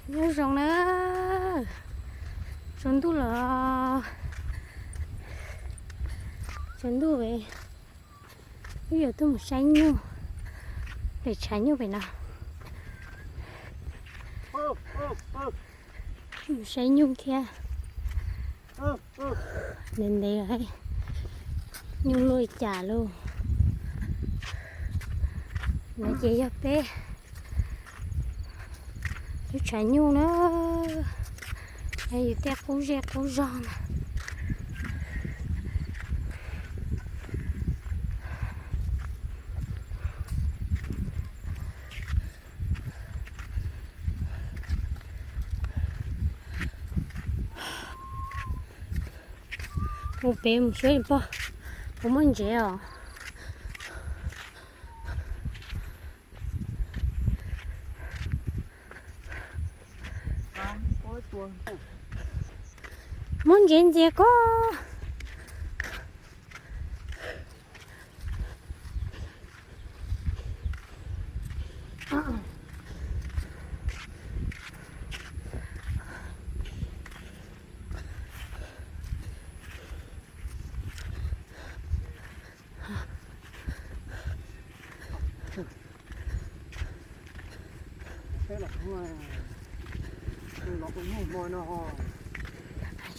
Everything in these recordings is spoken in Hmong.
Nyob zoo na, tsaus ntuj los, tsaus ntuj es wb yuav tuaj mus saib nyuj pem tshav nyuj pem no. Mus saib nyuj thiab. Ntev ntev lawm, nyuj luaj li cas lauj. No ces yog peb lub tshav nyuj na, yus tej qub zej qub zog na. Mus pem mus saib pog, puas muaj ntsev os. Muaj ntsev ntxias koj.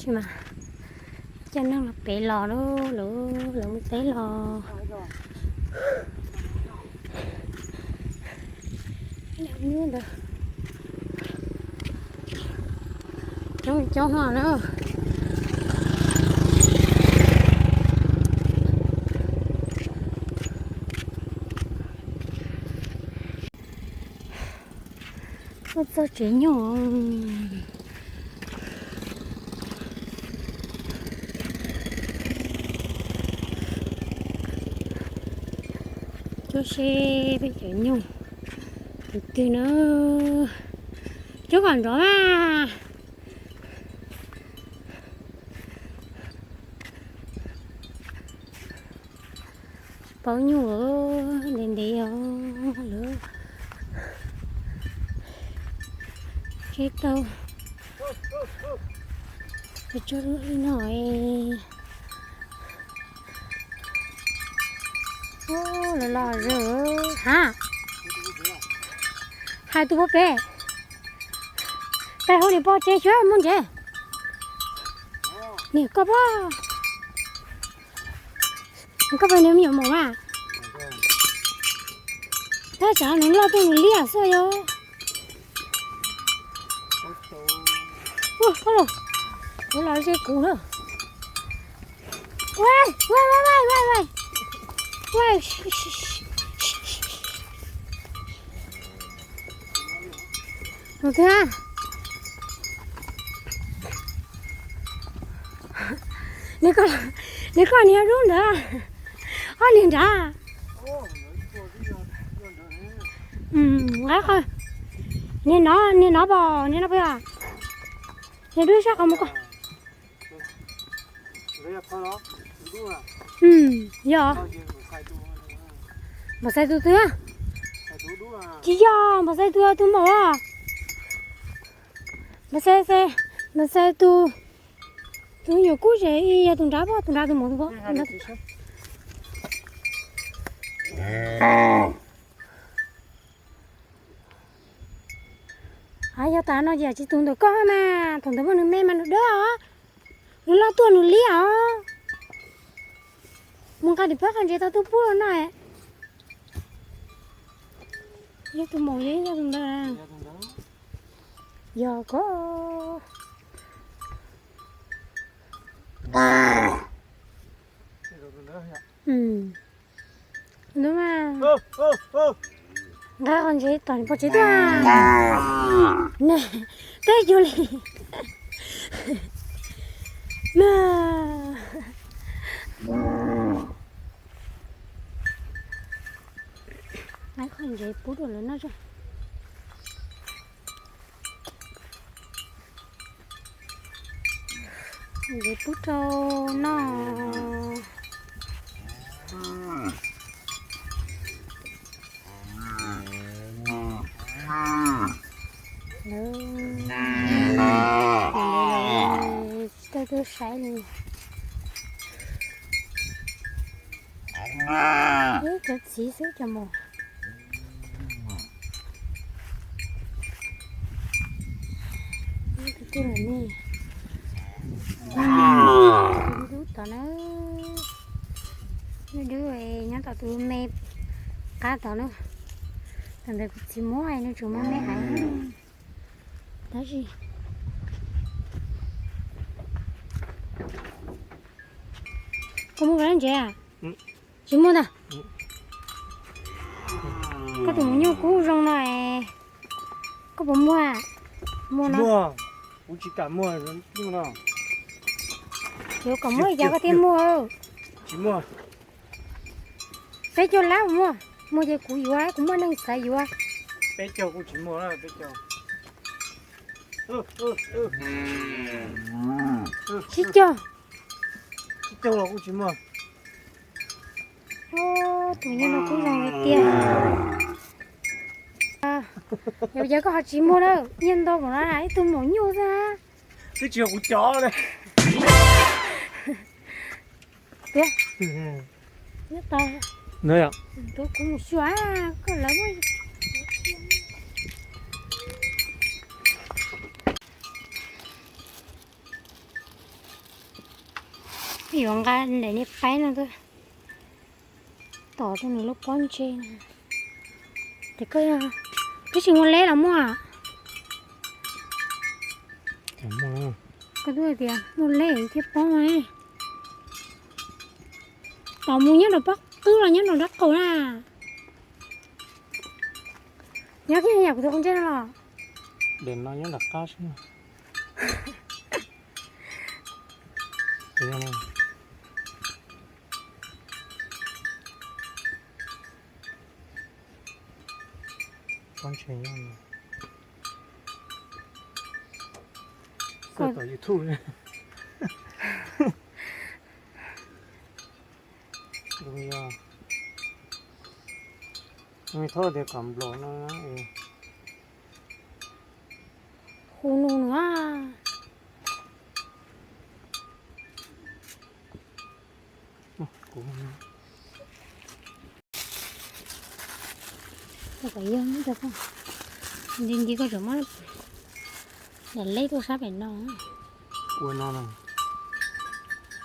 Tsis mas, coj neeg los pem los lawm, lawv mus teb los. Coob coob hov na. Tuaj txog tsev nyuj. Cuab seb peb cov nyuj tus twg na. Cuab kom nrov mas. Tsis paub nyuj, ntev ntev os lawm. Tseb tau, tseb tau li no es. Lawv los zog ha. Hais tus pog pem, peb hu niam pog tsev xyuas muaj ntsev. Niam koj pog, koj pog nws me nyuam maum mas. Tab tsam nws loj tuaj nws liab xwb yog. Ua, ua los ze kuv na. Ua, ua, ua, ua, ua, ua. Tus twg a? Nws koj, nws koj niag dub ntawd, ob niag nrad. Nqa qhov, niag no, niag no pom, niag no pom yog. Niag dub sab qhov mus koj. Yog. Npam xais tus twg? Tsis yog, npam xais tus, tus maum. Npam xais, npam xais tus, tus nyuam kub zem yog tus nrad pom, tus nrad tus maum tus pom. Yog tas no ces tsis tus ntawm koj mas, thaum ntawd mas nws me mas nws dawb os. Nws loj tuaj nws liab os. Mus nqa tim pab qhov ntsev tau tuaj pub no. Yog tus maum yog tus ntawd. Yog koj. Ntawd mas. Nqa qhov ntsev tom pov tsev tuaj. Teb cuag li. Nqa qhov ntsev pub rau lawv noj tso. Ntsev pub rau noj. Lawv Saib li. Ib cov txiv xwb cov mus. Ib tus tij laug ne, dub tom na, dub dub nyob tom tus me qab tom na. Thaum ntawd kuv txiv muab nws tsuas muab me aiv. Tab sis koj muaj kav lab ntsev a? Tsis muaj ntag. Koj tus maum nyuj kub zoo no, koj puas muag? Muag no. Kuv tsis kam muag no. Yuav kom muag cas koj thiaj muag? Tsis muag. Peb caug lab puas muag? Muag ces kuv yuav, kuv muaj neeg xav yuav. Peb caug kuj tsis muag, peb caug. Tsib caug. Tsib caug los kuj tsis muag. Tus nyob no kuj zoo li tiag. Yog koj ho tsis muag na, nyiaj ntau npaum no ib tug maum nyuj xwb. Twb tsis yog kuv cov li. Tiag. Nyob tau. Tuav kuv mus xyuas koj lawv muab. Yuav nqa daim niag paib no tom rau nws lub pob ntseg no. Ces koj, koj tsis muaj leb los muaj? Koj twb hais tias muaj leb thiaj poob. Tom mus nyob rau pob qwb los nyob rau dab qaum na. Nyob kiag yam kuv tus qub ntsej no los. Daim no nyob nram qab xwb. Pob ntseg nyob no. Koj tom YouTube ne. Zoo yog nws thaub tias kom nplaum no. Hu nus nua. Kom yog, nti nti koj tseem muab daim leb tuaj sab pem no. Ua no no.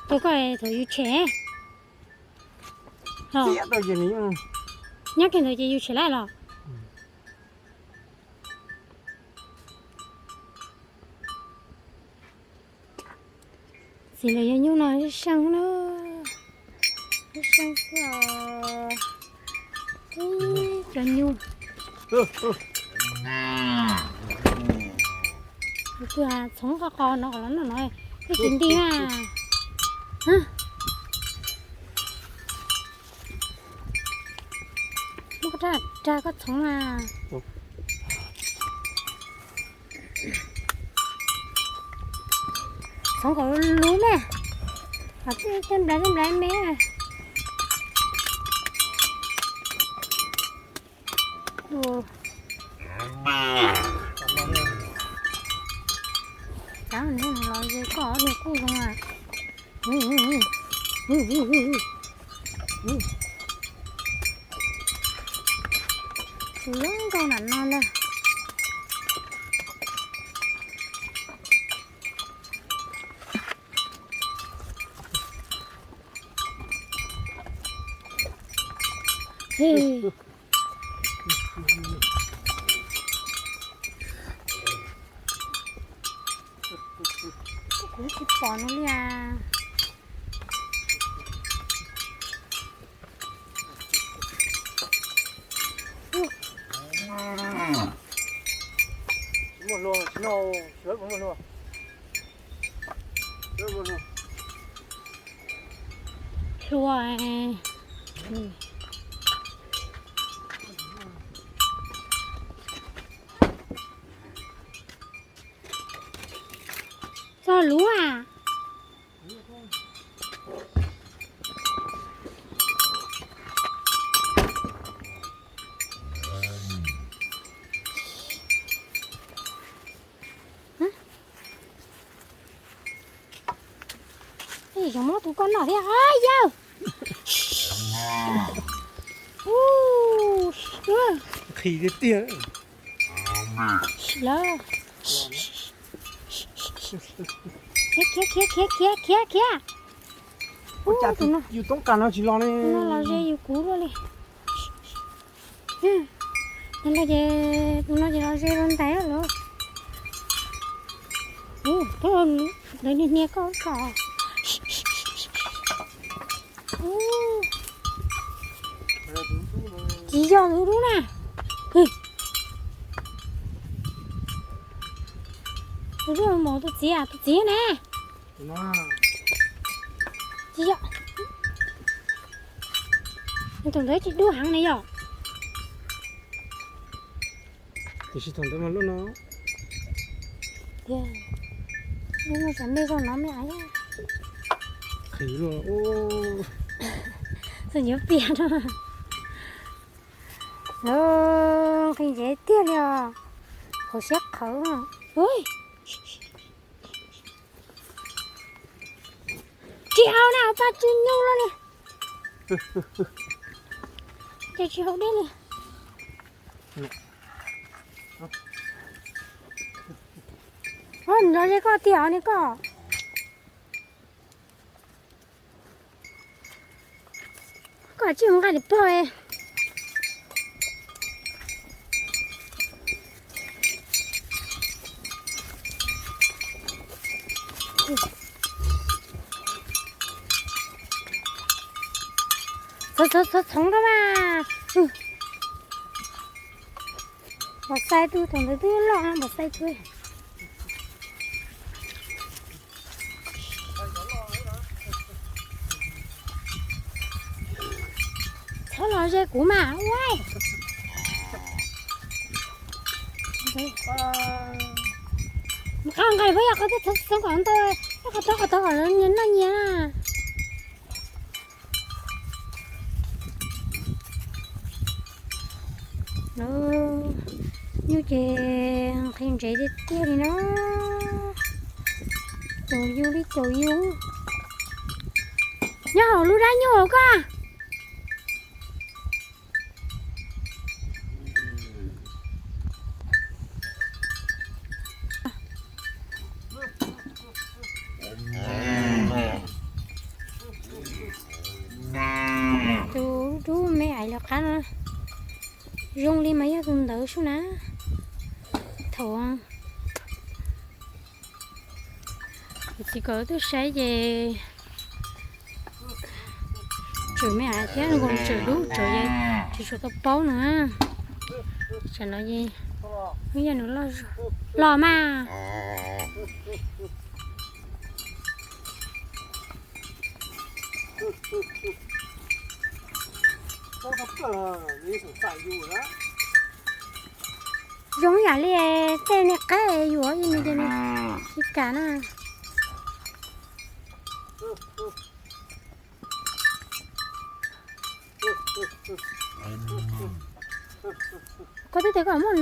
Tus koj thaum yus tshem. Nyob kiag ntawd ces yus tshem lawm los. Txiv lawv yog nyuj no seej na, seej xwb os. Ib cov nyuj. Kuv twb txhoov qos qos no kom los noj no, twb tsis nti na. Muab koj rab rag koj txhoov na. Txhoov kom luv luv me, kom tej nplai tej nplai me. Cov no los ze koj niag kuj zoo a. Kuv zoo nkauj nram no ntag. Kuv tsis pom nws li as. Tsis muaj hlua, tsis noj, tsis muaj hlua. Hlua. Txog luv a. Xyov muab tus koj noj thiab yawg. Nqhis tiag tiag lawm. Khiav khiav khiav khiav khiav khiav khiav. Ua cas yus toob kas no tsis los li? Tus no los ze yus kuv luaj li. Tus no ces, tus no ces los ze rau ntais lawm. Ub, lawv niag hnia koj kom. Tsis yog tus dub na. Tus dub mus tus txiv, tus txiv na. Tsis yog. Thaum ntawd tsis dub heev na yom. Tiam sis thaum ntawd mas lub no, lub no tsam me zog no me aiv. Qhis luaj. Txawm nyob piam no. Lawv nqhis ntsev tiag li os. Qhov siab qhawv. Tsis haus na, paj tsw nyuj luaj li. Ces tsis haus dej li. Nrog ze koj tiag os ne koj. Koj tsis mus nqa niam pog. Txhoov txhoov txhoov txhoov rau mas. Npam xais tus thaum ntawd twb loj npam xais tus. Txhob los ze kuv mas ua. Qab nqaij pab yog qhov twb txhoov kom ntau, qhov tod qhov tod kom lawv nyias noj nyias na. Nyuj ces nqhis ntsev tiag tiag li na. Caum yus li caum yus. Nyob hauv lub dab nyuj hauv koj. Tus dub me aiv lawv qab no zoo li mas yog tus ntawd sub na. Thaum kuv txiv kom wb tuaj saib ces tswm me aiv thiab nkaus tswm dub tswm ces tsis tshua tau paub na. Tsam no ces yog nws los mas. Zoo yam li tej niag qaib yuav ib nus ces nws tsis kam na. Koj twb tias koj muaj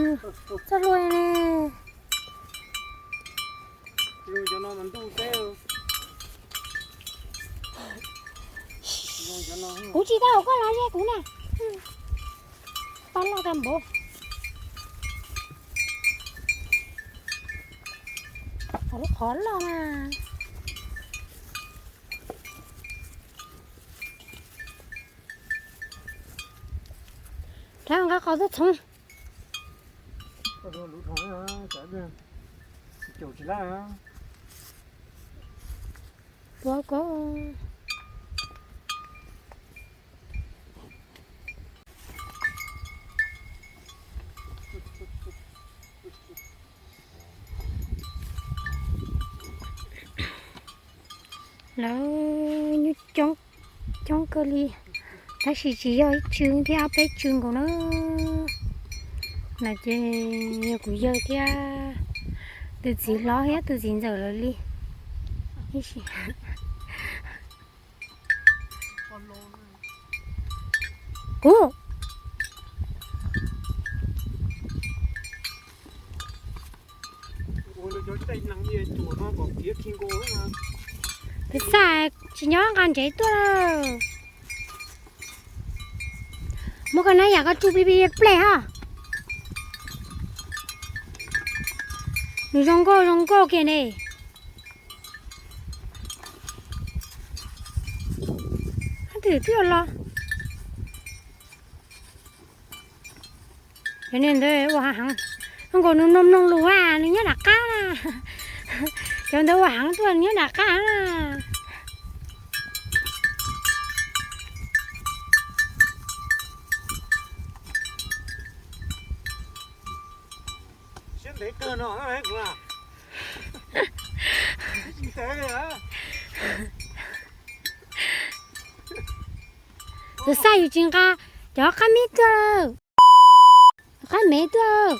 txoj hlua ne. Kuv tsis tau, koj los ze kuv na. Pab loj tag npaum. Qhov loj mas. Rov nqa qos tuaj txhoov. Puav ko. Lawv nyuj coob, coob kawg li, tab sis tsis yog ib tsw thiab ob peb tsw nkaus na. No ces yog kuv yawg thiab tus txiv hlob thiab tus txiv ntxawm lawv li. Kuv Xaj tsis nyob nqa ntsev tuaj. Muab koj nab yam koj tsuj pib pib plej ha. Nws zoo nkauj zoo nkauj kiag ne. Twb twb los. Cov niag ntawd ua heev, zoo nkaus nws mloog mloog lus a, nws nyob nram qab na. Cov ntawd ua heev tuaj, nws nyob nram qab na. Siab ntev kawg no, kuv na. Tus xaj yus tsis nqa cov qab mib tuaj, qab mev tuaj.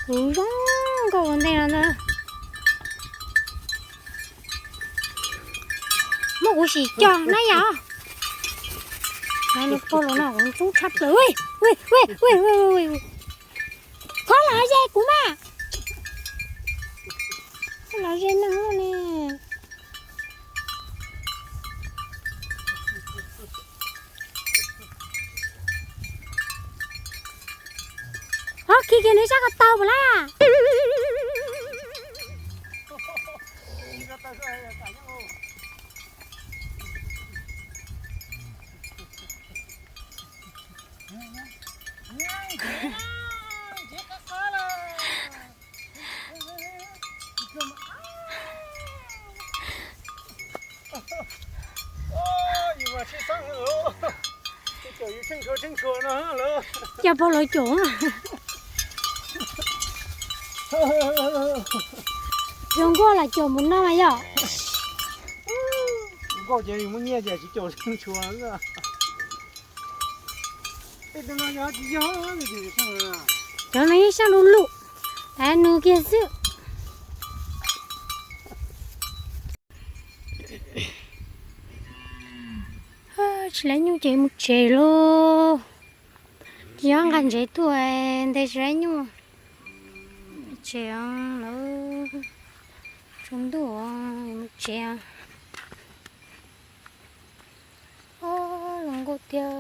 Kuv zoo nkauj ua ntej no ntag. Muab kuv sim co na yom. Nws pog los no kuv ntxub tshaj plaws. Txhob los ze kuv mas. Txhob los ze neeg luaj li. Ho khi kiag nws sab ko taw puas lab. Coj pog los caum. Zoo nkauj los caum mus no mas yom. Nkauj ces yus muaj nyiaj ces tsis caum tshua. Cov no yeej sab lub lub, nws kiag xwb. Tsis lab nyuj ces mus tsev lauj. Tsis nyob nqa ntsev tuaj, nte tsis lab nyuj. Tsev lawm, tsaus ntuj mus tsev. Zoo nkauj tiag.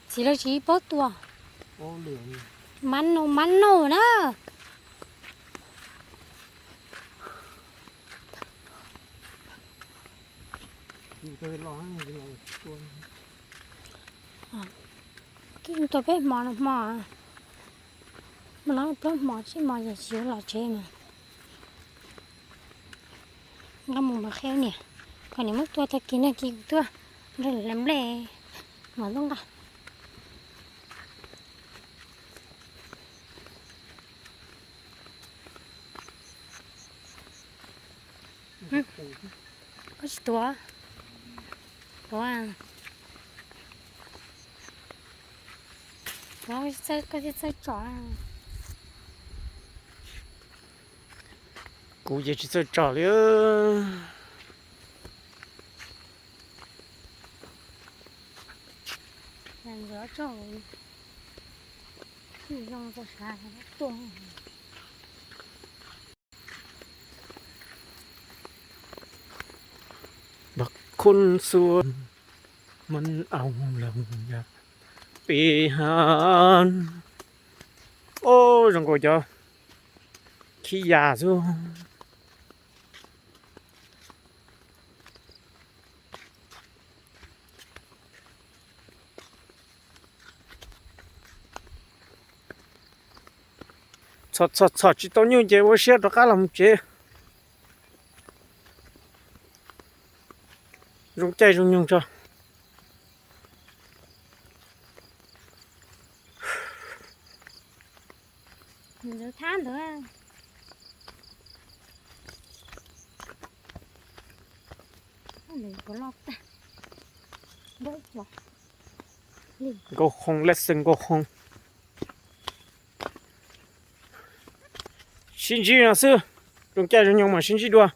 Txiv lawv tsis paub tua. Mab nau mab nau na. Kib tua peb hmo no hmo, mas no plaub hmo tsib hmo ces tsis yuav los tsev mas. Nqa mus mas qhia niam, kom niam muab tua tag kis no kis kuv tuaj nrog lawv nplej mas tuaj nqa. Koj tsis tuav, tuav, tuav koj tsis txawj tsom. Kuv ces tsis txawj tsom li. Khun xua mab au los yog peb ha. Ob, zoo nkaus cov khib yas xwb. Txhom txhom txhom tsis tau nyuj ces ua siab rov qab los mus tsev. Zoo caij zoo nyoog tso. Ntawd thab ntawd. Puas loj tag. Nkauj Qhoo, lab xees Nkauj Qhoo. Sib ntsib no xwb, zoo caij zoo nyoog mas sib ntsib dua.